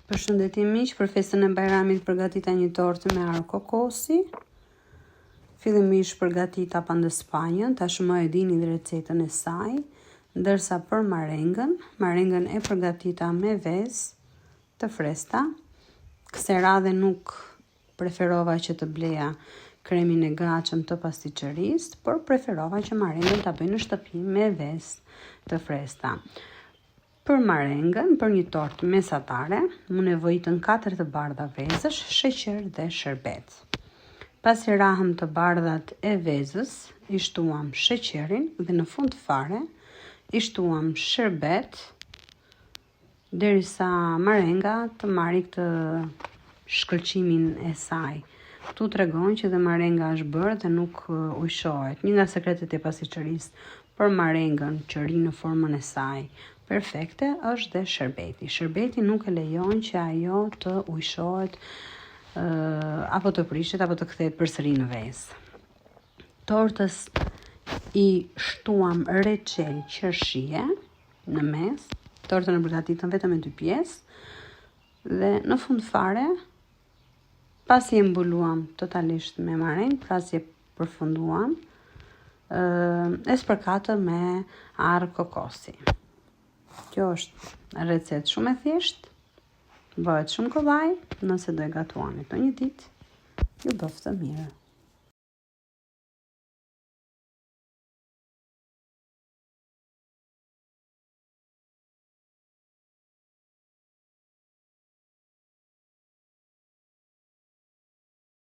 Përshëndetje miq, për festën e Bajramit përgatita një tortë me arrë kokosi. Fillimisht përgatita pandëspanjën, tashmë e dini dhe recetën e saj, ndërsa për marengën, marengën e përgatita me vezë të freskëta. Kësaj radhe nuk preferova që të bleja kremin e gatshëm të pastiçerisë, por preferova që marengën ta bëj në shtëpi me vezë të freskëta. Për marengën, për një tortë mesatare, m'u nevojitën 4 të bardha vezësh, sheqer dhe sherbet. Pasi rahëm të bardhat e vezës, i shtuam sheqerin dhe në fund fare i shtuam sherbet derisa marenga të marri këtë shkëlqimin e saj. Këtu tregon që dhe marenga është bërë dhe nuk ujëshohet. Një nga sekretet e pastiçerisë për marengën që rri në formën e saj perfekte është dhe sherbeti. Sherbeti nuk e lejon që ajo të ujëshohet apo të prishet apo të kthehet përsëri në vezë. Tortës i shtuam reçel qershie në mes. Tortën e përgatitëm vetëm me dy pjesë. Dhe në fund fare, pasi e mbuluam totalisht me marengë, pasi e përfunduam, e spërkatëm me arrë kokosi. Kjo është recetë shumë e thjeshtë, bëhet shumë kollaj, nëse do e gatuani ndonjë ditë, ju bëftë mirë.